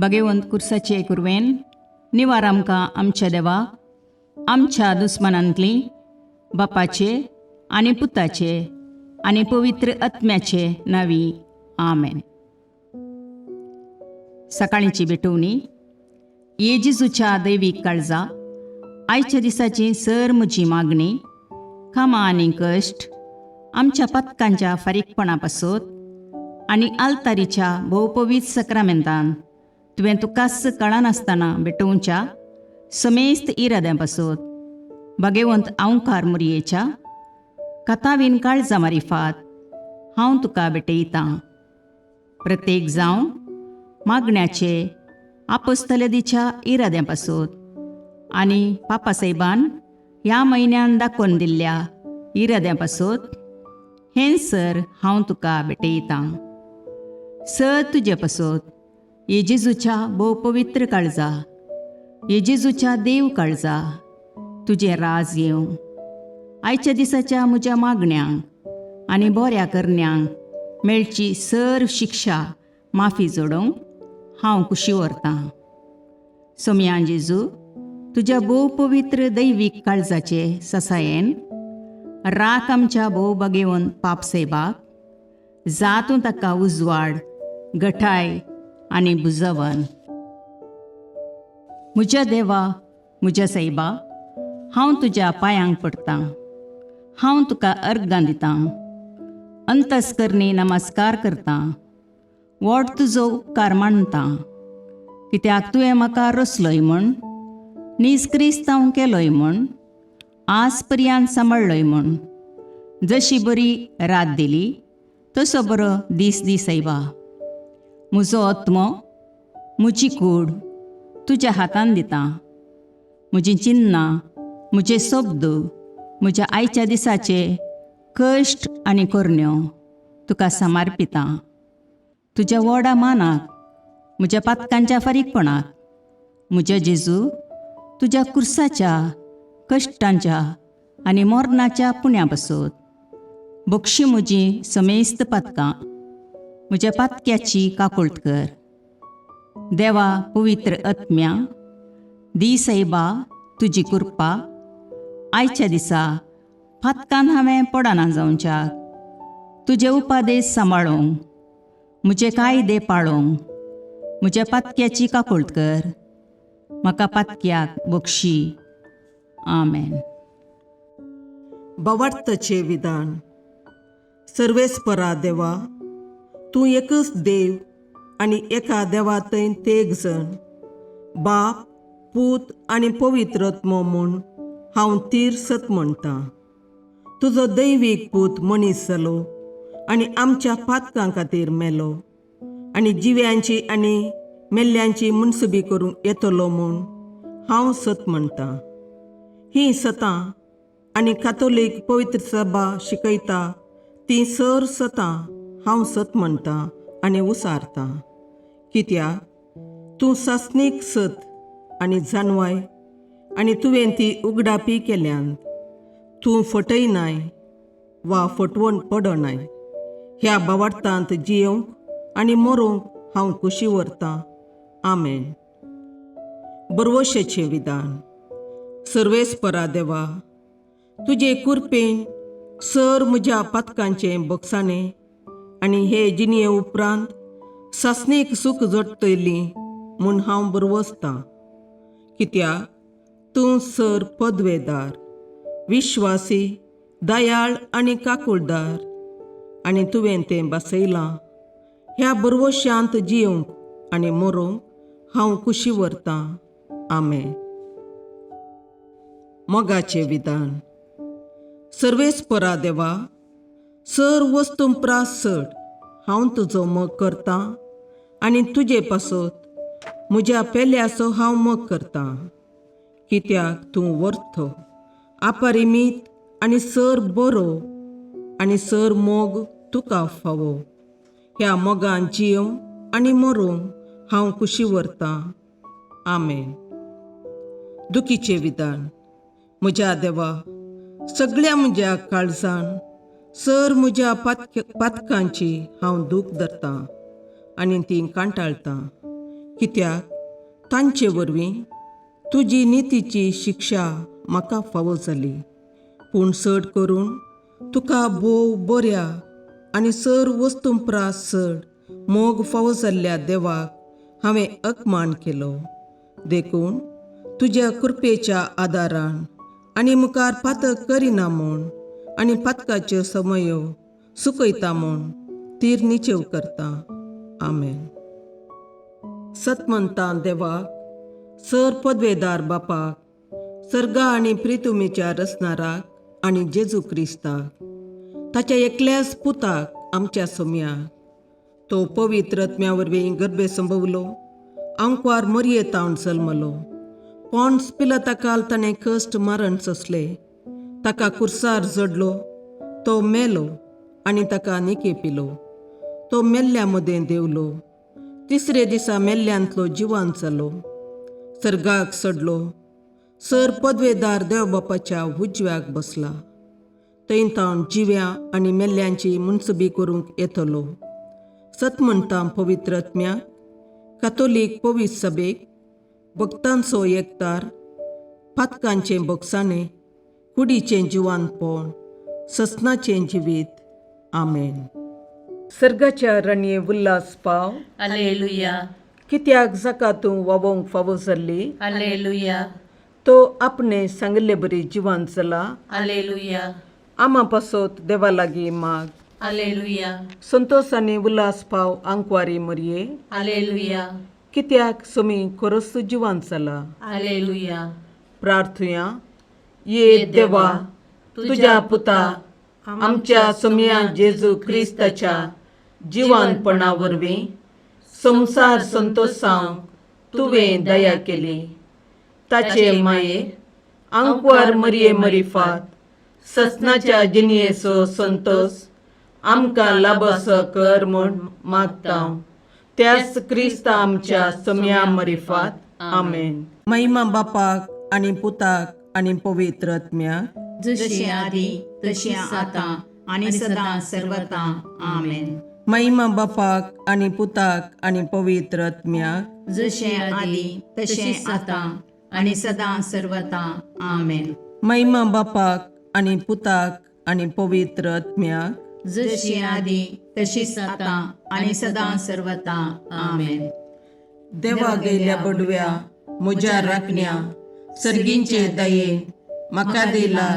भगेवंत कुर्साचे कुरवेन निवार आमकां आमच्या देवा, आमच्या दुस्मानांतली बापाचे आनी पुताचे आनी पवित्र आत्म्याचे नावी, आमेन. सकाळीची भेटवणी. ये जेजूच्या दैवीक काळजा, आयच्या दिसाची सर म्हजी मागणी, कामां आनी कश्ट आमच्या पातकांच्या फारीकपणा पासत आनी आल्तारीच्या भोवपवीत सक्रामेंतान तुवें तुकाच कळनासतना भेटोवच्या समेस्त इराद्यां पासत भगेवंत आंवकार मुरयेच्या कथावीन काळजा मारिफात हांव तुका भेटयतां. प्रत्येक जावं मागण्याचे आपोस्तलदीच्या इराद्यां पासत आनी पापासाहेबान ह्या म्हयन्यान दाखोवन दिल्ल्या इराद्यां पासत हें सर हांव तुका भेटयतां. सर तुजे पासत ये जेजूच्या भोव पवित्र काळजा, ये जेजूच्या देव काळजा, तुजें राज येवं. आयच्या दिसाच्या म्हज्या मागण्यांक आनी बऱ्या करण्यांक मेळची सर शिक्षा माफी जोडोवंक हांव कुशी व्हरतां. सोमयान जेजू, तुज्या भोव पवित्र दैवीक काळजाचे ससायेन राख आमच्या भोव बगेवन पाप सेबाक, जातूं ताका उजवाड, गठाय आनी बुजवन. म्हज्या देवा, म्हज्या सायबा, हांव तुज्या पांयांक पडटां. हांव तुका अर्गां दितां, अंतस्करणी नमस्कार करतां, व्हड तुजो उपकार मानतां, कित्याक तुवें म्हाका रचलोय म्हूण, नीज क्रिस्तांव केलोय म्हूण, आज पर्यंत सांबाळ्ळोय म्हूण. जशी बरी रात दिली तसो बरो दीस दी सायबा. म्हजो आत्मो, म्हजी कूड तुज्या हातान दितां. म्हजीं चिन्नां, म्हजे शब्द, म्हज्या आयच्या दिसाचे कश्ट आनी करण्यो तुका समर्पितां. तुज्या व्हडा मानाक, म्हज्या पातकांच्या फारीकपणाक, म्हज्या जेजू, तुज्या कुर्साच्या कश्टांच्या आनी मरणाच्या पुण्या पासत बक्षी म्हजी समेस्त पातकां. म्हज्या पातक्याची काकुळट कर. देवा, पवित्र आत्म्या, दी सायबा तुजी कृपा आयच्या दिसा पातकान हांवें पडना जावच्याक, तुजे उपादेश सांबाळूंक, म्हजे कायदे पाळूंक. म्हज्या पातक्याची काकुळट कर. म्हाका पातक्याक बक्षी. आमेन. भावार्थाचें विधान. सर्वेस्परा देवा, तूं एकच देव आनी एका देवा थंय तेग जण, बाप, पूत आनी पवित्र आत्मो म्हूण हांव तीर सत म्हणटा. तुजो दैवीक पूत मनीस जालो आनी आमच्या पातकां खातीर मेलो आनी जिव्यांची आनी मेल्ल्यांची मुनसुबी करूंक येतलो म्हूण हांव सत म्हणटा. हीं सतां आनी कातोलीक पवित्र सभा शिकयता ती सर सतां हांव सत म्हणटा आनी उसारता, कित्याक तूं सासणीक सत आनी जाणवाय आनी तुवें ती उगडापी केल्यान. तूं फटयनाय वा फटवण पडनाय. ह्या भावार्थांत जियोवंक आनी मरोंक हांव कुशी व्हरतां. आमेन. बरवशेचें विधान. सर्वेस्परा देवा, तुजे कुरपेन सर म्हज्या पातकांचें बक्षाणें आनी हे जिणये उपरांत सासणीक सूख जोडटली म्हूण हांव बरवसतां, कित्याक तूं सर पदवेदार, विश्वासी, दयाळ आनी काकुळदार आनी तुवें तें बसयलां. ह्या बरवशांत जियोवंक आनी मरोंक हांव कुशी व्हरतां. आमेन. मोगाचें विधान. सर्वेस्परा देवा, सर वस्तू प्रास चड हांव तुजो मोग करतां आनी तुजे पासत म्हज्या पेल्याचो हांव मोग करतां, कित्याक तूं वर्थ, अपरिमीत आनी सर बरो आनी सर मोग तुका फावो. ह्या मोगान जियोवंक आनी मरोंक हांव कुशी व्हरतां. आमेन. दुखीचें विधान. म्हज्या देवा, सगळ्या म्हज्या काळजान सर म्हज्या पातकांची हांव दूख धरतां आनी ती कांटाळटां. कित्याक तांचे वरवीं तुजी नितीची शिक्षा म्हाका फावो जाली. पूण चड करून तुका भोव बऱ्या आनी सर वस्तूं प्रास चड मोग फावो जाल्ल्या देवाक हांवें अपमान केलो. देखून तुज्या कृपेच्या आदारान आनी मुखार पातक करिना म्हूण आनी पातकाच्यो समयो सुकयता म्हूण तीर निचेव करता. आमेन. सतमंतां देवाक, सर पदवेदार बापाक, सर्गा आनी प्रितुमीच्या रचणाराक आनी जेजू क्रिस्ताक, ताच्या एकल्याच पुताक आमच्या सोम्याक, तो पवित्र आत्म्या वरवीं गर्भे संभवलो, आंकवार मरये तावन जल्मलो, पोंड्स पिलताकाल ताणें कश्ट मरण सोंसले, ताका कुर्सार जडलो, तो मेलो आनी ताका निके पिलो, तो मेल्ल्या मदें देंवलो, तिसरे दिसा मेल्ल्यांतलो जिवान जालो, सर्गाक सडलो, सर पदवेदार देव बापाच्या उजव्याक बसला, थंय तावन जिव्या आनी मेल्ल्यांची मुनसबी करूंक येतलो. सत म्हणटा पवित्र आत्म्याक, कातोलीक पवित्र सभेक, भक्तांचो एकतार, पातकांचें बोगसाणें, कुडीचें जिवानपण, ससनाचें जिवीत. आमेन. सर्गाच्या रणये उल्हास पाव. अलेलुया. कित्याक जाका तूं वावोवंक फावो जाल्ली, अलेलुया. तो आपणे सांगिल्ले बरी जिवान जाला. अलेलुया. आमा पासत देवा लागीं माग. अलेलुया. संतोस आनी उल्हास पाव आंकवारी मरये. अलेलुया. कित्याक सोमी खरोच जिवान जाला. अलेलुया. प्रार्थुया. ये देवा, तुज्या पुता आमच्या सोमया जेजू क्रिस्ताच्या जिवानपणा वरवीं संवसार संतोसांक तुवें दया केली. ताचे माये आंकवार मरये मरिफात ससनाच्या जिणयेचो संतोस आमकां लाबसो कर म्हूण मागता, त्याच क्रिस्ता आमच्या सोमया मरिफात. आमेन. महिमा बापाक आनी पुताक आनी पवित्र आत्म्याक, जशी आदी तशी आतां आनी सदां सर्वता. आमेन. महिमा बापाक आनी पुताक आनी पवित्र आत्म्याक, जशें आदी तशें आतां आनी सदां सर्वता. आमेन. महिमा बापाक आनी पुताक आनी पवित्र आत्म्याक, जशी आदी तशीच आतां आनी सदां सर्वता. आमेन. देवा गेल्या बडव्या म्हज्या राखण्या, सर्गींचे दयेन म्हाका दिला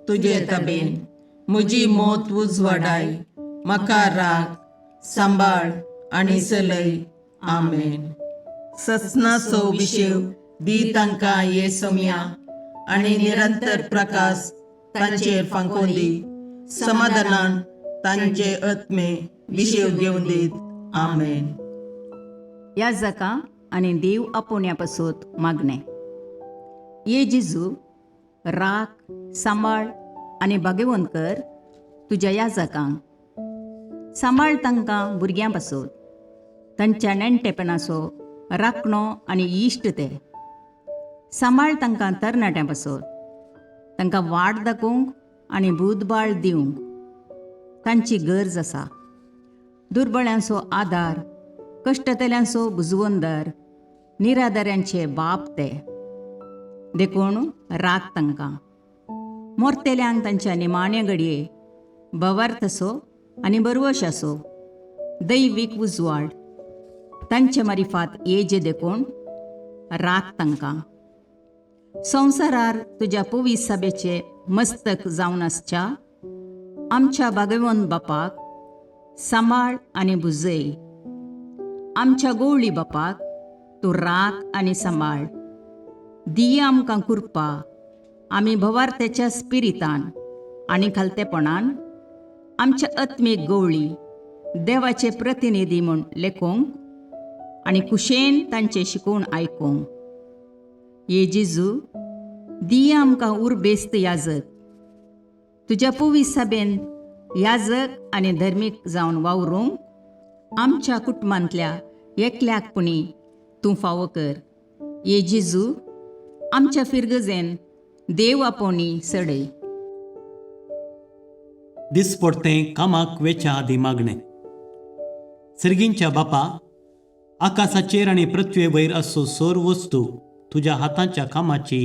तुजे तबेन, म्हजी मोत उजवाडाय, म्हाका राख, सांबाळ आनी चलय. आमेन. ससनाचो विशेव दी तांकां ये सोम्या आनी निरंतर प्रकाश तांचेर फांकोवन दी, समाधानान तांचे आत्मे विशेव घेवन दीत. आमेन. ह्या जाका आनी देव आपोवण्या पासत मागणें. ये जेजू, राख, सांबाळ आनी भागेवंत कर तुज्या ह्या जाकांक. सांबाळ तांकां भुरग्यां पासत, तांच्या नेणटेपणाचो राखणो आनी इश्ट ते. सांबाळ तांकां तरणाट्यां पासत, तांकां वाट दाखोवंक आनी बुदबाळ दिवंक तांची गरज आसा. दुर्बळ्यांचो आदार, कश्टतल्यांचो बुजवंदर, निराधाऱ्यांचे बाप ते, देखून राख तांकां. मोरतेल्यांक तांच्या निमाण्या घडये भवार्थ आसो आनी बरवश आसो, दैवीक उजवाड तांचे मारिफात येजे, देखून राख तांकां. संवसारार तुज्या पवित्र सभेचे मस्तक जावन आसच्या आमच्या भागवंत बापाक सांबाळ आनी भुजय. आमच्या गोवळी बापाक तूं राख आनी सांबाळ. दिया आमकां कृपा, आमी भवार्थ्याच्या स्पिरितान आनी खालतेपणान आमच्या आत्मीक गवळी देवाचे प्रतिनिधी म्हूण लेखोवंक आनी कुशेन तांचें शिकोवन आयकोंक. ये जेजू, दिया आमकां उर्बेस्त याजक, तुज्या पवित्र सभेन याजक आनी धर्मीक जावन वावरूंक आमच्या कुटुंबांतल्या एकल्याक पुणी तूं फावो कर. ये जेजू, आमच्या फिरगजेन देव आपोवणी सडय. दिसपडतें कामाक वेच्या आदीं मागणें. सर्गींच्या बापा, आकाशाचेर आनी पृथ्वे वयर असो सोर वस्तू तुज्या हाताच्या कामाची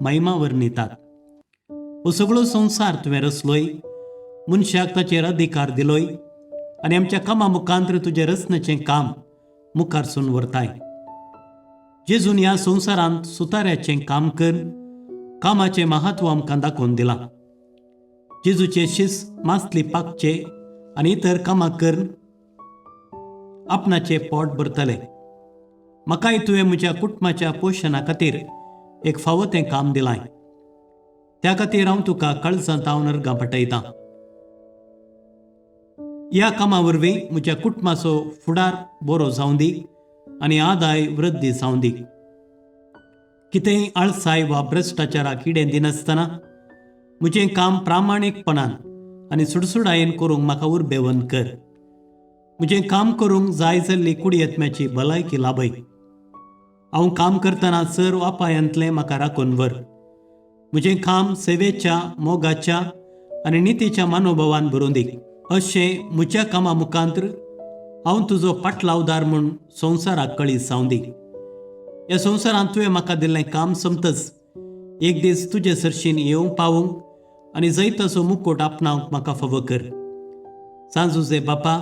महिमा वर्णितात. हो सगळो संवसार तुवें रचलोय, मनशाक ताचेर अधिकार दिलोय आनी आमच्या कामा मुखांतर तुजें रचनेचें काम मुखारसून व्हरताय. जेजून ह्या संवसारांत सुताऱ्याचें काम कर कामाचें महत्व आमकां दाखोवन दिलां. जेजूचे शिस मासली पाकचे आनी इतर कामां करून आपणाचें पोट भरतले. म्हाकाय तुवें म्हज्या कुटुंबाच्या पोशणा खातीर एक फावो तें काम दिलां. त्या खातीर हांव तुका काळजांत हांव अर्गां पाठयतां. ह्या कामा वरवीं म्हज्या कुटुंबाचो फुडार बरो जावं दी आनी आदाय वृद्धी जावं दी. कितेंय आळसाय वा भ्रश्टाचाराक किडें दिनासतना म्हजें काम प्रामाणीकपणान आनी सुडसुडायेन करूंक म्हाका उर्बेवंत कर. म्हजें काम करूंक जाय जाल्ली कुडयेत्म्याची भलायकी लाभय. हांव काम करतना सर वापायांतलें म्हाका राखून व्हर. म्हजें काम सेवेच्या, मोगाच्या आनी नितीच्या मनोभावान भरून दी. अशें म्हज्या कामा मुखांतर हांव तुजो पाटलावदार म्हूण संवसाराक कळीत जावं दी. ह्या संवसारांत तुवें म्हाका दिल्लें काम सोंपतच एक दीस तुजे सरशीन येवंक पावूंक आनी जैताचो मुकोट आपणावंक म्हाका फावो कर. सांजुजे बापा,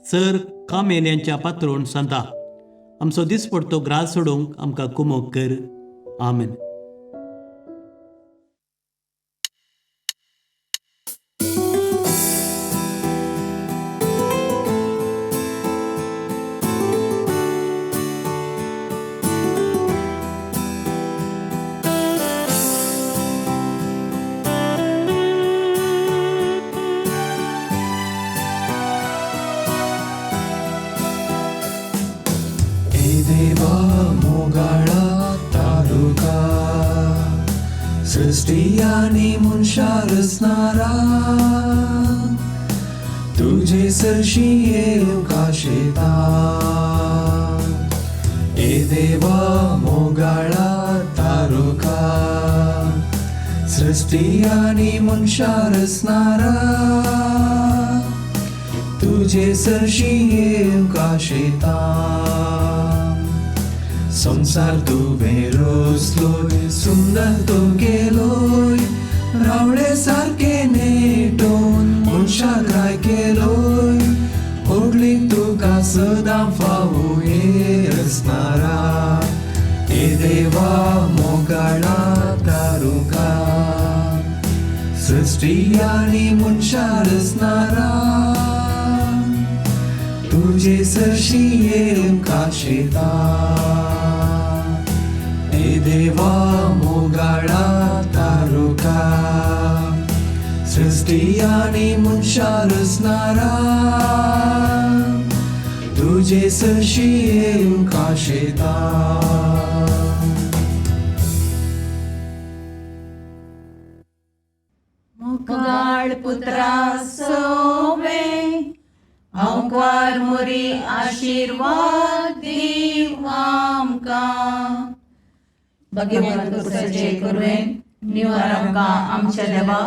सर कामेल्यांच्या पात्रोण सांता, आमचो दिसपडतो ग्रास सोडूंक आमकां कुमोक कर. आमेन. देवा मोगाळा तारुका, सृष्टी आनी मनशा रचणारा, तुजे सरशी येवंक आशेता. ए देवा मोगाळा तारुका, सृष्टी आनी मनशा रचणारा, तुजे सरशी येवंक आशेता. संवसार तुवें रचलोय, सुंदर तो केलोय, रावळे सारके नेटोवन मनशाक राय केलोय. होडली तुका सदां फावो हे रचणारा, हे देवा मोगाळा तारुका, सृष्टी आनी मनशा रचणारा, तुजे सरशी येवंक आशेता. हे देवा मोगाळा तारुका, सृष्टी आनी मनशा रचणारा, तुजे सरशी येवंक आशेता. मोगाळ पुत्रा सोवे हांवकार मोरी आशिर्वाद दीव आमकां. भगवंत कुसाचे कुरवेन निवार आमकां आमच्या देवा,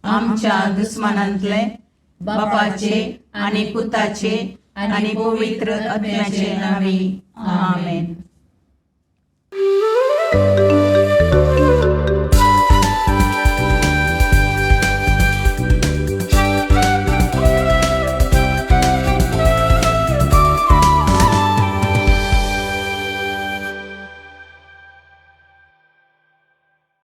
आमच्या दुस्मानांतले बापाचे आनी पुताचे आनी पवित्र आत्म्याचे नांवी. आमेन.